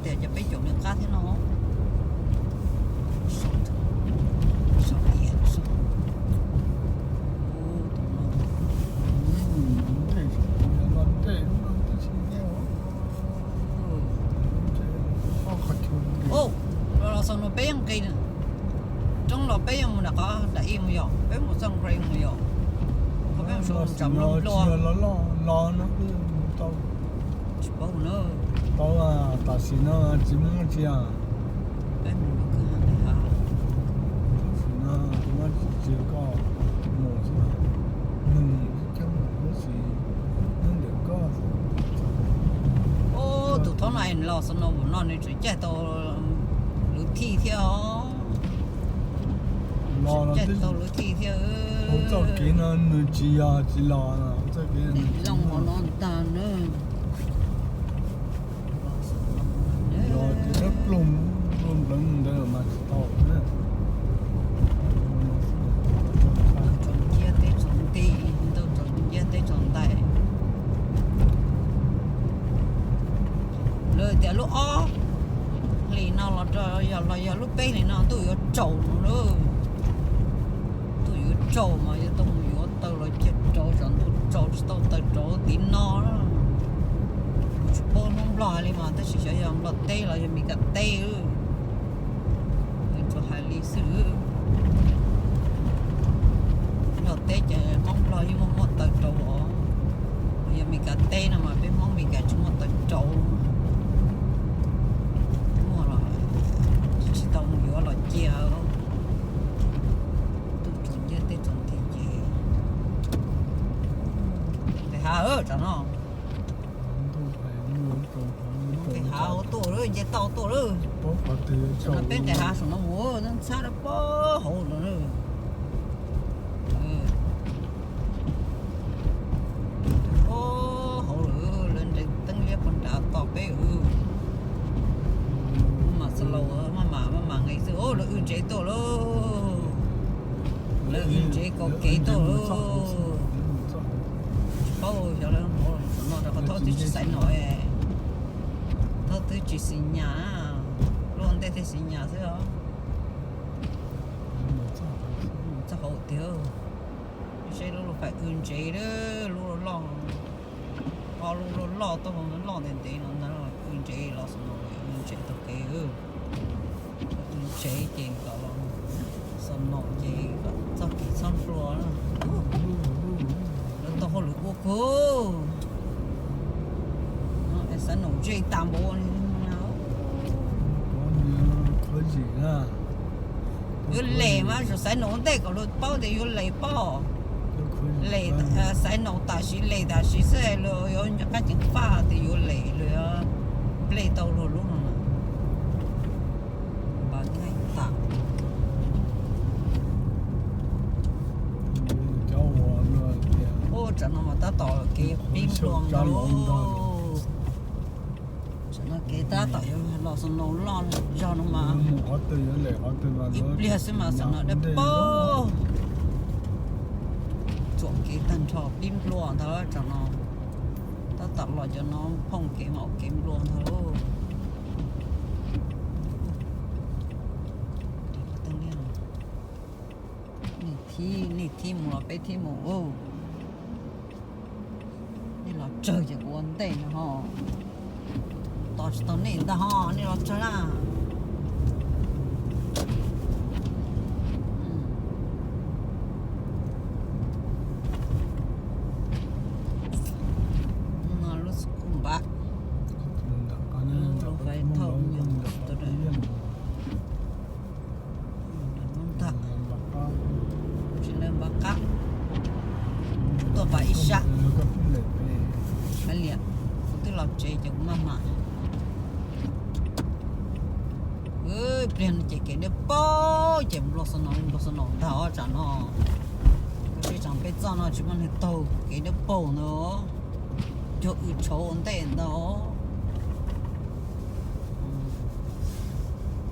Cov peb caug li qab thiab no. Los xaus no peb yeej nqis, roob los peb yeej mus nram qab nram ib mus yom, peb mus txoj nqis mus yom, qhov peb mus sawv ntsam nplua nplua. Tsis paub na. Paub, tam sim no tsis muaj tsi. Peb mus nram kwj ha nqis hav. Tam sim no tsis muaj tsi, koj mus xwb, nws coob lawm tab sis nyob ntawm koj. Ub, tus thob no los xaus no mus no nws tseem caij tau lwv thij thiab os. Los tseem caij tau lwv thij thiab. Hauv txoj kev no nws tsis yog tsis los, hauv txoj kev no nws tsis yog. Loo hauv no ntag na. Los ces dawb ploog, ploog npleev ntawd mas tsis tau na. Tsaus ncia teb tsaus nti, ntau tsaus ncia teb tsaus ntais. Lawv tias lub ob hlis no los rau yog los yog lub peb hlis no ntuj yuav tsaus no lauj. Ntuj yuav tsaus mas yuav tau mus yuav taws los cia rau tsam ntuj tsaus tsis tau taws rau tiv no. Kuv tsis paub hnub Nplog li mas tab sis xyov yog Nplog teb los yog Meskas teb. Tsuas hais li xwb. Nplog teb ces Hmoob Nplog yeej muaj muaj taws rau os. Yog Meskas teb no mas peb Hmoob Meskas tsis muaj taws rau. Muaj los tsis tau mus yuav los cia. Ntuj tsaus nciab teb tsaus nti ces nqis hav tsam no. Nqis hav hauv tuaj lawm, nce toj tuaj lawm. Tsam no peb nqis hav saum no mus ntxhab rau pab hauv no. Pab hauv lawm, lawv nres teeb liab pog nrad tos peb. Maj mam xav laus, maj mam maj mam nqis xwb. Lawv w ntsev tuaj lauj. Lawv w ntsev kaum kev tuaj lauj. Tsis paub xyov lawv mus no rau qhov Thaub twb tsis xaiv nom, Thaub twb tsis xis nyas, lub ua ntej thiaj xis nyas xwb os. Txoj hauv tiag, seb lub lub fais w ntsev, lub loj, ob lub loj loj tuaj loj ntev ntev no ntag, w ntsev los xaus no, w ntsev taug kev, w ntsev ces kom los xaus no ces kom txoj kev txhob nplua. Lawv tau hauj lwm ua kawg. Xav nom zej tas npaum li. Yuav les mas xav nom ua ntej kom luag paub tias yuav les pob. Les, xav nom tam sim les tam sim xwb, luag yuav nco qab ceev faj tias yuav les, luag yuav nplej tau luag lub no. Npaj nqaij tas. Ub, tsam no mas tab tom kev pib nplua ntag lauj. Tsam no kev tab tom yuav los xaus no loj zog no mas ib pliag xwb mas xaus no dawb paug. Tsuam kev tag nrho pib nplua ntag lauj tsam no. Tab tom los cov no phooj kev mas ua kev nplua ntag lauj. Nej thib, nej thib mus los peb thib mus. Nej los tsawg ces kuv ua ntej no ho. Tos tsis tau nej ntag ho, nej los tsawg na. No lub xub npab, lub fais thauj nyuam tus ntag. Tsis lawv npab qab, tuaj pab ib sab. Kav liam, kuv twb los tsev ces kuv maj mam. Ib pliag no ces kev dawb paug ces nplua xaus no, nplua xaus no ntag os tsam no. Kuv sib tsam peb txoj no tsis muaj neeg taug kev dawb paug ntag. Cuag w tshauv ua ntej ntag.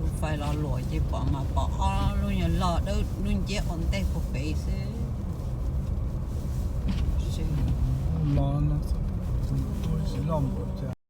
Lub fais los luam ces pom mas pom ob lub nyuag loj dawb lub nceb ua ntej puag pem xwb. Loj no, loj npaum cas.